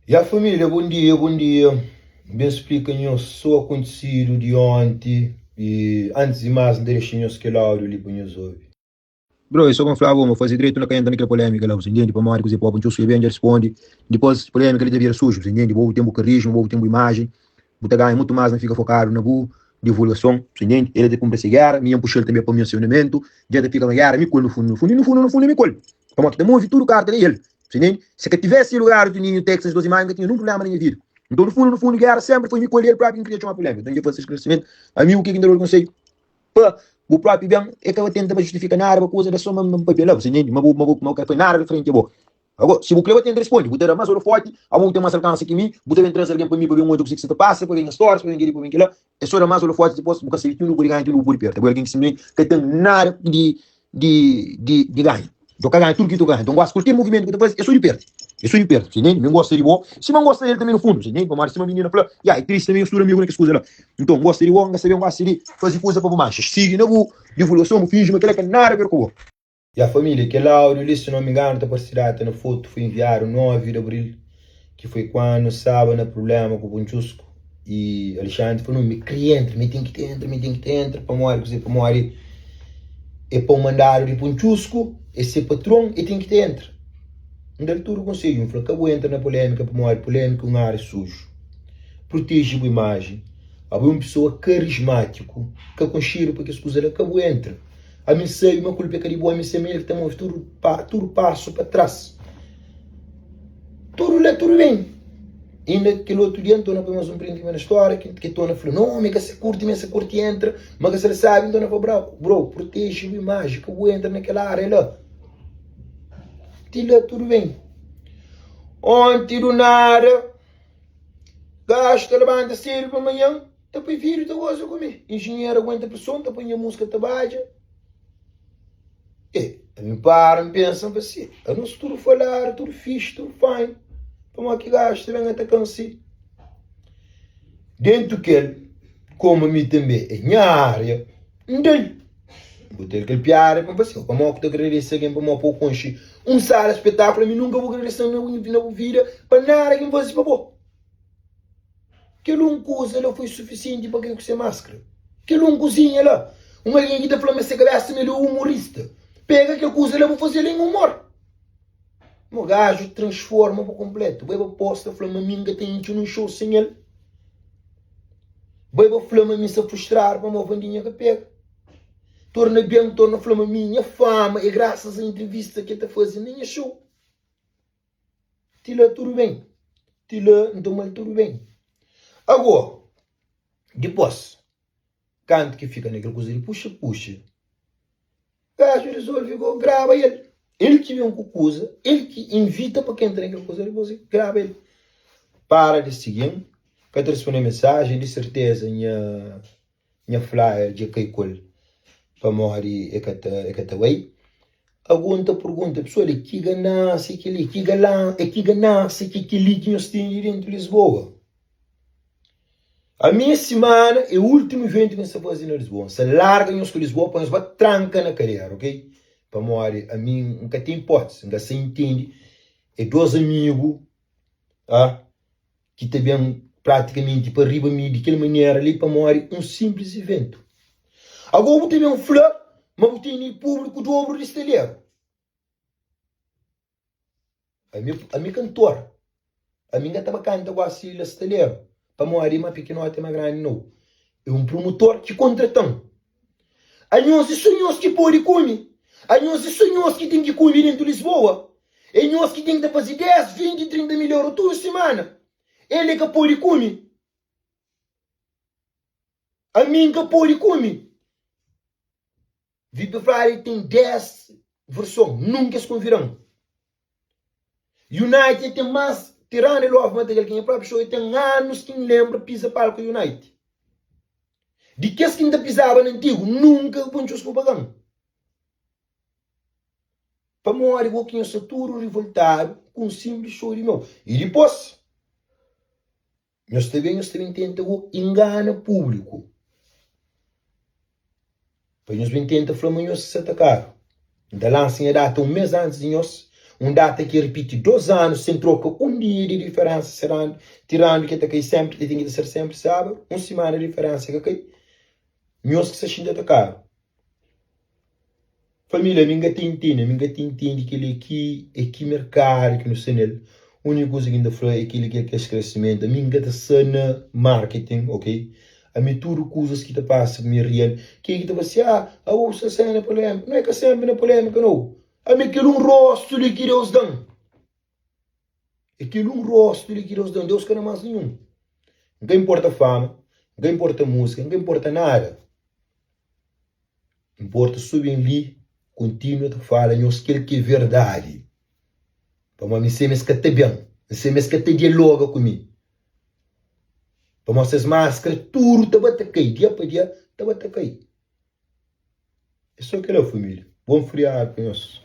Ya família, bom dia, bom dia. N ben splika nhos so akontisidu di onti i antis di más N ta dexa nhos kel áudiu li pa nhos obi. Bro, é só pa N fla bo ma faze dretu na ka entra na kel polémika la, bu sa intende? Pamodi kuzê popu ntxeu ben dja responde, dipôs polémika li ta bira suju, bu sa intende? Bo bu ten bu karisma, bo bu ten bu imajen, bu ta ganha mutu más na fika fokadu na bu divulgason, bu sa intende? El ta kunpra se géra, mi N puxa-l tanbê pa mensionamentu, dja ta fika ma géra mi ku el no fundu, no fundu, no fundu, no fundu é mi ku el, pamodi ki ta move tudu karta li é el. Si nen, si ka tivesse logradu Toninho Texas 12 Maio, N ka tinha nun prublema na nha vida. Nton, no fundu, no fundu, gera sempri foi mi ku el, el propi ki N kria txoma prublema. Nton, dja fasi esclarecimento. Ami, u ke ki N ta dadu konsedju? Pa bu propi ben, e ka ba tenta ba justifika nada, ba kuza, da so ma N papia la, bu sa ntende? Ma bu, ma bu, ma bu ka foi nada diferenti a bo. Ago, si bu kre ba tenta responde, bu ta da mas olofoti, abo bu ten mas alkansi ki mi, bu ta ben traze algen pa mi pa ben odja kuse ki sa ta pasa, pa ben nha stories, pa ben keli, pa ben kila. É so da mas olofoti, dipos bu ka sabi ti undi bu pudi ganha, ti undi bu pudi perde. Abo é algen ki simplesmenti ka ten nada di di di di ganha. Nton ka ganha tudu ki tu ganha. Nton gosi kualker muvimentu ki tu fazi é so di perde. É so di perde. Você entende? Mi ngosta di bo, sima ngosta del tanbe no fundu. Você entende? Pamodi sima minina fla, ya é tristi tanbe nhos tudu amigu na kes kuza la. Nton ngosta di bo, nka sabe ngosta di fazi kuza pa bu manxa. Sigi na bu divulgason, bu finji ma kila ka nada ver ku bo. Ya família, kel áudiu li, si não me engano, ta parse data na fotu foi enviadu 9 di abril, ki foi kuandu staba na prublema ku Puntxusku i Alexandre fla, no, mi kre entra, mi ten ki ta entra, mi ten ki ta entra, pamodi kuzê? Pamodi é pa un mandadu di Puntxusku, é se patron, e ten ki ta entra. N da-l tudu konsedju, N fla, ka bu entra na polémika pamodi polémika é un ária suju. Proteje bu imajen, abo é un pesoa karismátiku, ka konxedu pa kes kuza la, ka bu entra. Ami N sabe ma kulpa é ka di bo, ami N sabe ma el ki ta move tudu pa tudu pasu pa tras. Tudu la, tudu ben. Inda kel otu dia N torna poi mas un print na stória ki ki torna fla, no, mi ka sa kurti, mi sa kurti entra, ma ka sa sabe, N torna fla, bro, bro, proteje bu imaji, ka bu entra na kel área la. Ti la tudu ben. Onti du nada, gajo ta labanta sedu pa manhan. Ta poi vídeo ta goza ku mi. Engenheiro aguenta pressão, ta poi nha música ta badja. E, ami para, N pensa, N fla si, anos tudu faladu, tudu fixe, tudu fine, pamodi ki gajo ta ben atakan si? Dentu kel, komu ami tanbe é nha área, N da-l. N bota-l kel piada pa N fla si, pamodi ku ta agradese algen, pamodi pa bu konxe un sala spetákulu, ami nunka bu agradese-m na bu vida pa nada ki N fase pa bo. Kel un kuza la foi sufisienti pa kai ku se maskra. Kel un kuzinha la, un algen ki ta fla ma se kabesa ma el é umorista, pega kel kuza la bu faze-l en umor. Mo gaju transforma pa konpletu. Bai ba posta fla ma mi N ka ta intxi nun xou sen el. Bai ba fla ma mi sta frustradu pamodi Vandinha ka pega. Torna ben, torna fla ma mi nha fama é grasas a entrevista ki el ta faze na nha xou. Ti la tudu ben. Ti la N toma-l tudu ben. Agó, dipôs, kantu ki fika na kel kuza di puxa-puxa, gaju rezolve go graba el. El ki ben ku kuza, el ki invita pa ka entra na kel kuza, dipôs el graba el. Para di sigi-m, ka ta responde mensajen, di serteza nha. Nha flyer dja kai ku el pamodi e ka ta e ka ta bai. Ago N ta pergunta pesoal e ki ganansia é kel-li? Ki galan e ki ganansia ki kel-li ki nhos tene dentu Lisboa? Ami es simana é últimu iventu ki N sta faze na Lisboa. N sta larga nhos ku Lisboa pa nhos ba tranka na kadera, ok? Pamodi ami N ka ten ipótisi, N ka sa intende é dos amigu ah. ki ta ben pratikamenti pa riba mi di kel manera li pamodi un sinplis iventu. Ago bu ta ben fla ma bu tene públiku dobru di staleru. Ami, ami kantor, ami N ka ta ba kanta gosi la staleru pamodi ma pikinoti ma grandi nau. É un promotor ki kontrata-m. Anhos é so nhos ki pode kume. Anhos é so nhos ki ten ki kume dentu Lisboa. É nhos ki ten ki ta faze 10, 20, 30 mil euro tudu simana. El é ka pode kume. Ami N ka pode kume. Vitor Freire ten 10 verson, nunka es konvida-m. United ten mas, tirando el off material ki nha propi show, ten anus ki N lenbra pisa palku United. Di kes ki N ta pisaba na antigu, nunka bu ntxus ku paga-m. Pamodi bo ki nhos sta tudu rivoltadu ku un sinplis show di meu. I dipôs, nhos ta ben, nhos ta ben tenta go ingana públiku. Pa nhos ben tenta fla ma nhos sa ta karu. N ta lansa nha data un mês antis di nhos. Un data ki ripiti 2 anu sen troka un dia di diferensa serandu tirandu ki ta kai senpri ta ten ki ta ser senpri sábadu un simana di diferensa ka kai nhos ki sta xinti atakadu. Família, ami N ka ta intende, ami N ka ta intende kel-li é ki é ki merkadu ki nu sta nel. Úniku kuza ki N ta fla é kel-li ki é kel sklarisimento. Ami N ka ta sta na marketing, ok? Ami tudu kuzas ki ta pasa ku mi é real. Kenha ki ta fla si, ah, abo bu sta sempre na polémika. Não é ka sempre na polémika, não. Ami é kel un rostu li ki Deus da-m. É kel un rostu li ki Deus da-m. Deus ka da más ninhun. N ka inporta fama, N ka inporta múzika, N ka inporta nada. Inporta so ben li kontinua ta fala nhos kel ki é verdadi. Pamodi mi sema es ka ta ben, mi sema es ka ta dialoga ku mi. Pamodi ses maskra tudu ta ba ta kai, dia pa dia ta ba ta kai. É so kela família. Bon feriadu pa nhos.